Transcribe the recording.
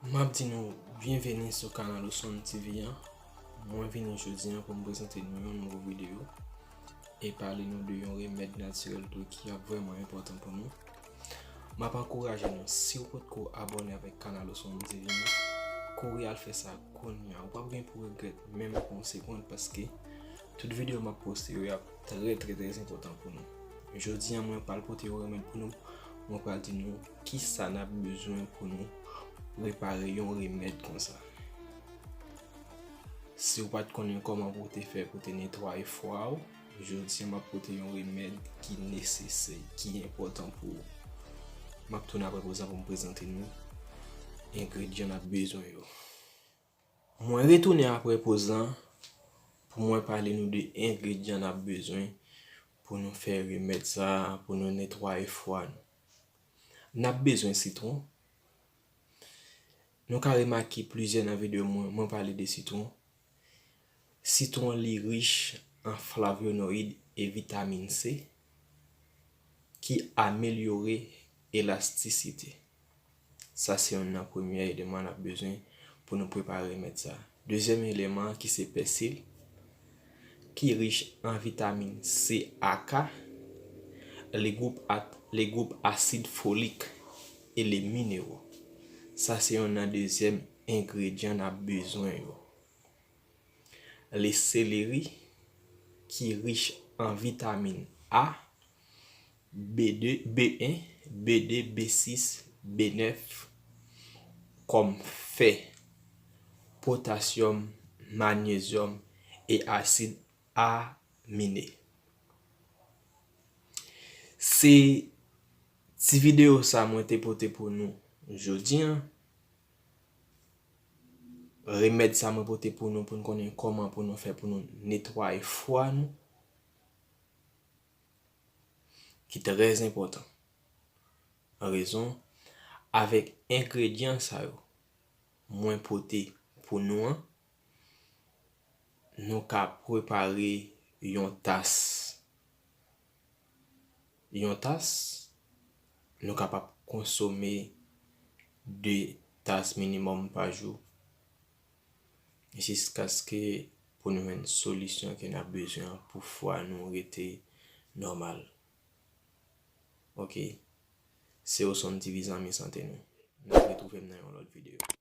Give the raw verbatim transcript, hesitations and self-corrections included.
M ap di nou byenveni sou kanal Osonn T V an. Mwen vini jodi an pou m prezante nou yon nouvo videyo e pale nou de yon remèd natirèl tou ki ap vrèman enpòtan pou nou. M ap ankouraje nou, si w potko abòne avèk kanal Osonn T V an, kouri al fè sa kounye a. Ou p ap gen pou regrèt menm pou yon segonn, paske tout videyo m ap poste yo, y ap trè, trè, trè enpòtan pou nou. Jodi an, mwen pral pote yon remèd pou nou. Mwen pral di nou kisa n ap bezwen pou nou prepare yon remèd konsa. Si w pa t konnen kòman pou w te fè pou te netwaye fwa w, jodi an m ap pote yon remèd ki nesesè, ki enpòtan pou ou. M ap tounen apre poz lan pou m prezante nou engredyan n ap bezwen yo. Mwen retounen apre poz lan pou mwen pale nou de engredyan n ap bezwen pou nou fè remèd sa a, pou nou netwaye fwa nou. N ap bezwen sitwon. Nou ka remake plizyè nan videyo mwen, mwen pale de sitwon. Sitwon li rich an flavyonoyid e vitamin C ki amelyore elastisite. Sa se youn nan premye eleman n ap bezwen pou nou prepare remèd sa. Dezyèm eleman an ki se pèsil, ki rich an vitamin C A K, le gwoup at, le gwoup asid folik e le minero. Sa se youn nan dezyèm engredyan n ap bezwen yo. Le seleri, ki rich an vitamin A, B de, B en, B de, B sis, B nèf, kòm fè, potasyòm, manyezyòm e asid amine. Se ti videyo sa mwen te pote pou nou jodi an. Remèd sa mwen pote pou nou, pou n konnen kòman pou nou fè pou nou netwaye fwa nou, ki trè enpòtan. Rezon, avèk engredyan sa yo mwen pote pou nou an, nou ka prepare yon tas. Yon tas, nou kapab konsome de tas minimòm pa jou, jiskaske pou nou jwenn solisyon ke n ap bezwen an pou fwa nou rete nòmal. Oke? Se Osonn T V zanmi sante nou. N ap retwouve m nan yon lòt videyo.